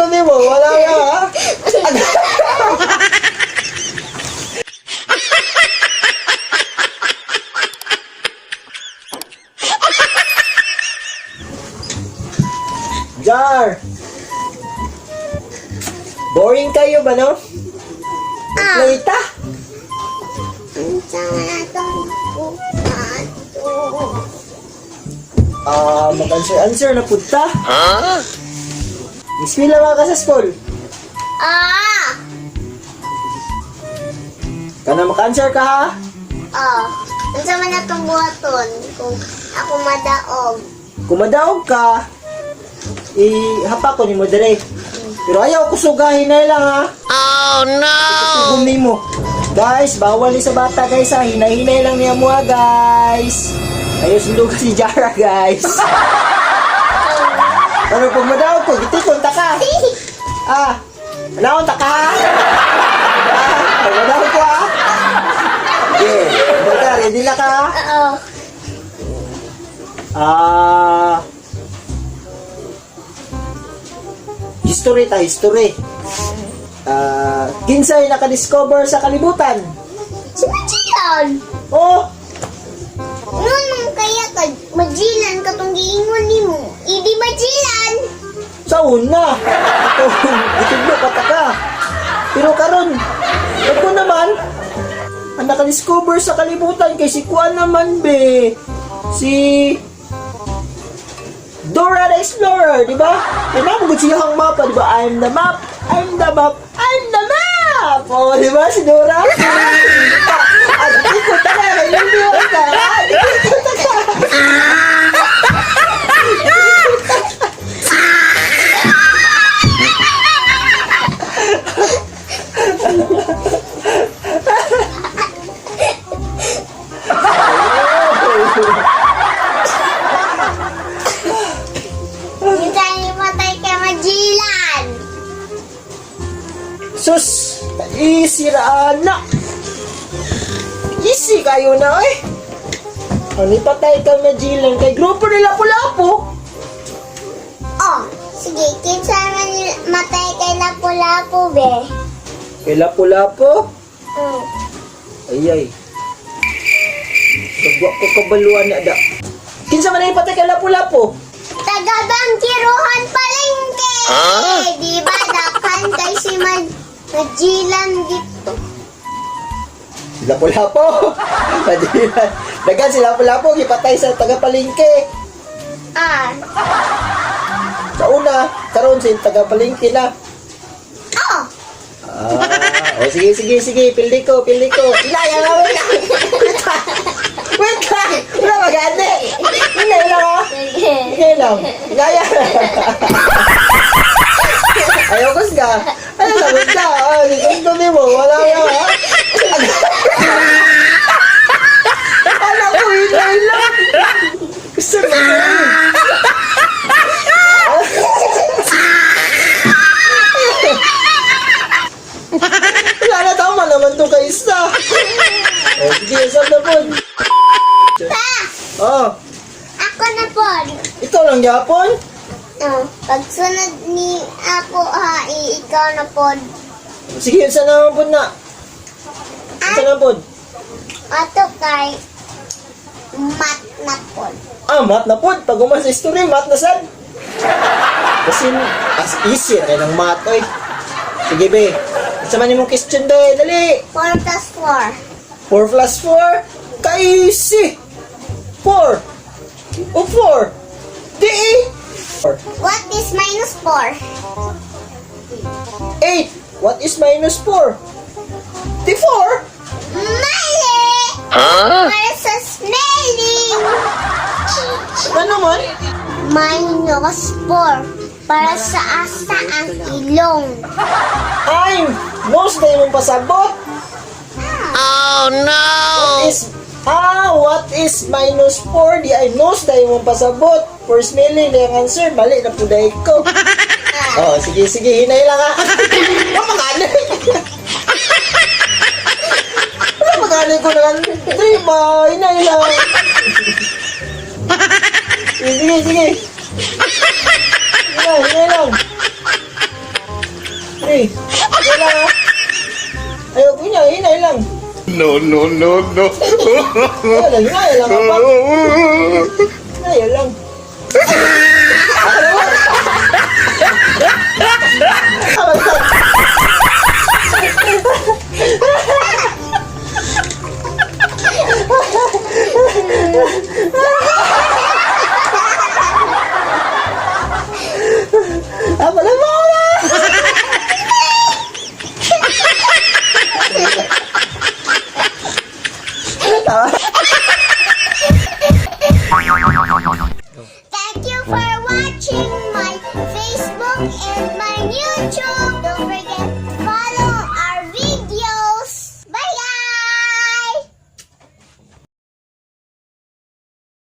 ko nimo, wala na ha. Jar! Boring kayo ba, no? Play ta? Unsa nga atong buhaton? Ah, mag-answer-answer na punta. Ha? Bismillah mga ka sa school. Ah! Kana maka-answer ka ha? Oh, unsa man atong buhaton kung ako madaog? Kung madaog ka, ihapa ko ni mo dire. Pero ayaw kusugahin na lang ha. Oh no! Sugom nimo. Guys, bawal ni sa bata guys ha. Hinay-hinay lang niya mo ha, guys. Ayaw sundugan si Jara guys. Pero pag madaog ko, gitikon ta ka. Ah, naon ta ka ha? Ah, pag madaog ko ha. Okay, baga, ready na ka ha? Oo. Ah, history ta, history. Ah, kinsay nakadiscover sa kalibutan? Si Magellan! Oh, Ngunong kaya ka, Magellan katong giingon nimo. Idi Magellan! sa una. Ito, itudlo ka ta ka. Pero karon, ako naman, ang nakadiscover sa kalibutan kay si Kuan naman be. Si Dora the Explorer, di ba? Kaya naman siya ang mapa, di ba? I'm the map, I'm the map, I'm the map! Oh, di ba si Dora? At ikot na ka, hindi ka. Ikot na ka. Minsan patay kay Magellan! Sus, easy ra na. Easy kayo na eh. Ano patay ka Magellan kay grupo nila Lapu-Lapu. Oh, sige, kinsa man matay kay Lapu-Lapu be? Kay Lapu-Lapu? Mm. Ay ay. Kagwa ko kabaluan na da. Kinsa man ay patay kay Lapu-Lapu? Taga-bangkiruhan palengke! Di ba dakhan kay si Magellan dito? Lapu-Lapu. Magellan. Dagan si Lapu-Lapu gipatay sa taga-palengke. Ah. Sa una, karon si taga-palengke na. Oh! Ah, oh, sige, sige, sige. Pili ko, pili ko. Ilaya na, wait lang. Wait lang. Wait lang. Wala magani. Hinay lang, ah. Hinay lang. Ilaya. Ayaw ko ka. Ayaw, sagot ka. Ah, gusto mo. Wala na, ha? Alam ko, hinay lang. Gusto mo na. Wala na, tama naman to kay isa. Oh, sige, usap na po. Pa! Oh, Ako na po. ikaw lang yapon? Oh, pagsunod ni ako ha, ikaw na po. Sige, unsa naman po na? Unsa naman po? Ato kay mat na po. Ah, mat na po. Pag uman sa history, mat na sad. Kasi, as easy na kayo ng mat, oy. Sige, be. Unsa man imong question, be? Dali. 4 plus 4. 4 plus 4? Ka-easy. 4. O 4. Di eh. 4. What is minus 4? 8. What is minus 4? Di 4. Mali! Para sa smelling! Ano man? Minus 4. Para sa asa ang ilong. I'm most na imong pasabot. Oh no! What is minus 4? Di ay nose na imong pasabot. For smelling na yung answer, mali na po dahil ko. Oh, sige, sige, hinay lang ha. Wala maganay. Wala maganay ko na lang. Three ba? Hinay lang. Sige, sige, sige. Hinay, hinay lang. Okay. Okay lang ha. Ayaw ko niya, hinay lang. No, no, no, no. Ayaw lang, hinay lang apa. Hinay lang. Ako naman. Ako naman. Ako naman.